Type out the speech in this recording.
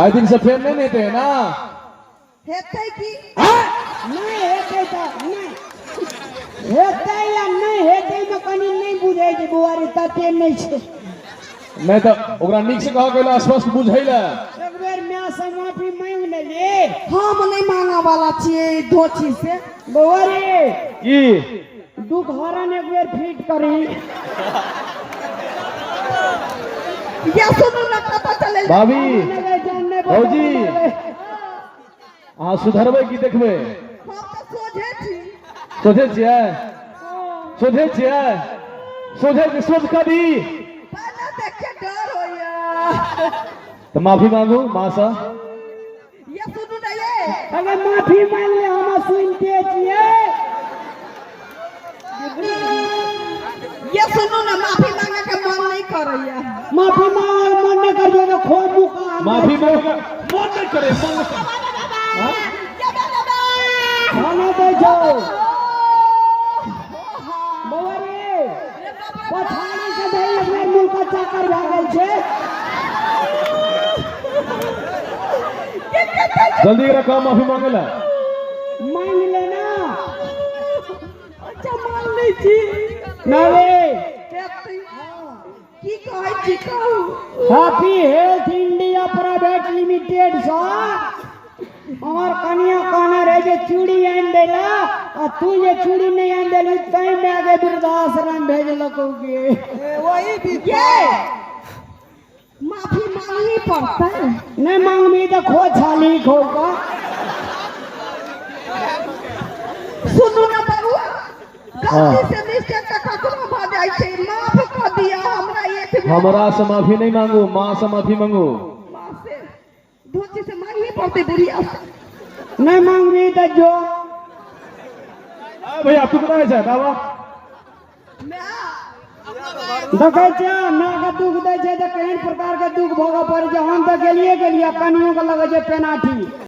आइ दिन से फेर नहि हेतै ना। हेतै की? नहि हेतै तऽ नहि हेतै या नहि हेतै मे कनि नहि बुझै छै बौआ रे, तते नहि छै। नहि तऽ ओकरा नीक से कहऽ के स्पष्ट बुझै लए। एक बेर माय से माफी मांगि लेली। हम नहि मांगऽ वाला छियै धोछी से। बौआ रे की दुख हरण एक बेर फिट करी। या सुनू ना, कतऽ चलै? भाभी भौजी अहाँ सुधरबै की देखबै? हम तऽ सोझे छी। सोझे छियै? सोझे छियै? सोझे छी, सोझ करी। पहले देख के डर होइया। तऽ माफी मांगू माँ सँ। ये सुनू ना ये। अगर माफी मांग ले, हम सुनते छियै। ये सुनू ना, माफी मांगे के मन नहीं करैया। माफी मांगे के मन नहीं कर तो खो मुका। माफी मांगे के मन नहीं करे, मन नहीं करे। हाँ? खाना दै छौ बौआ रे, पछाड़ी से दही एक बेर मुँह का चक्कर भए गेल छै। जल्दी एकरा कह माफी मांगे ला। मांग ले ना। अच्छा मान लै छी। ना रे। की कहै छी, कहू। Happy health India private limited सँ हमर कनिया कहने रहे जे चूड़ी आनि दैला, आ तू जे चूड़ी नहीं आनि देलही तैं माय के वृद्धाश्रम भेजलकौ गे। वही भी ये माफी मांगनी पड़तै। नहीं मांगबी तऽ खो छाली खो का। सुनू ना बउआ, गलती से मिस्टेक तऽ ककरो भऽ जाइ छै, माफ कऽ दिअ हमरा एक बेर। हमरा से माफी नहीं मांगू, माँ से माफी मांगू। माँ से धोती से मांगही पड़तै बुढ़िया से। नहीं मांगबी तऽ जो। आ भैया तू कहाँ छै बाबा? देखै छियै माय के दुख दै छै तऽ केहन प्रकार के दुख भोगऽ पड़ै छै। हम तऽ गेलिए गेलिए, कनियो के लगै छै पेनाठी।